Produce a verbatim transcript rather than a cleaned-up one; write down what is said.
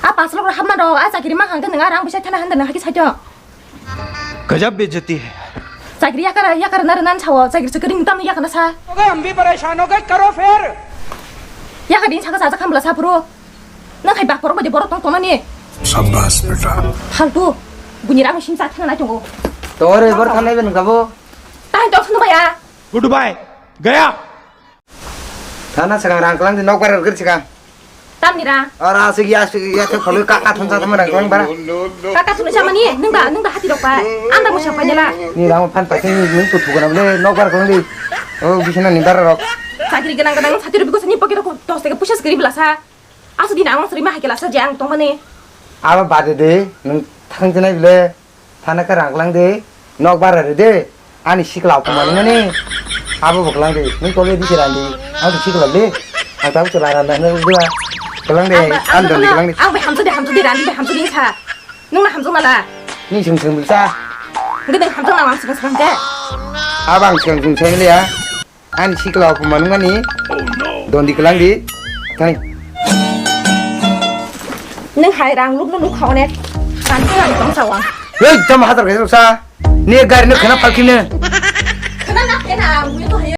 A paslok rok hapma rok, a chakiri ma hangke nang a rang bisa thana handa nang haki saito. गजब बेइज्जती है। Chakiri yakara, yakara nara nan sawo, chakiri chakiri mutam yakana sa. हो गए, हम भी परेशान हो गए, करो फिर। Yakari saka sa khamla sa puro. Nang khai bak porok bai borok tong tonani. शाबाश बेटा। Haltu, buni rang sim sa thana nai tongo. Tore bor thana ben gabo. Tahan tong sunu baya. Goodbye. गया। Thana segang rang kelang di nok barar gir segang. Tamni rang? Ora asik ya, asik ya, thok kholo kaka thon sa thon rang kelang bara. Kaka thon sa mani, nung da, nung da hati rok pa. Anda mo siapa nyela? Ni rang phan pati ni nung tu thukana bole nok barar kelang di. Oh, bisina ni barar rok. Chakiri ganang ganang sati rubi ko sani pocket ko dos taka puisa skrib lasa. Asu din ang sri ma hakela sa jang tong mani. Aba bade de, nung thang jenai bole. Thana khe rang klang di, nok bara rw di, ani sikla o phuma nung mani, abo bo klang di, nung tole di se randi, ang to sikla di, ang tabo chwla randa hwnwi rw di ba, klang di, ang don di klang di. Ang bai hamjak di, hamjak di, randi bai hamjak di sa, nung na hamjak mala. Ni sung sung sa. Hwnkhe nung hamjak nang ang swkang swkang khe. Abo ang swkang swkang sa liya. Ani sikla o puma nung mani. Dondi kelang di. Thani. Nung hai rang luk nung luk kha onek. Kan ko rang tong sawa. Hei, jam hajar kaisa sa. Ni gari no khana phalki ne. Khana na khana, mui to hai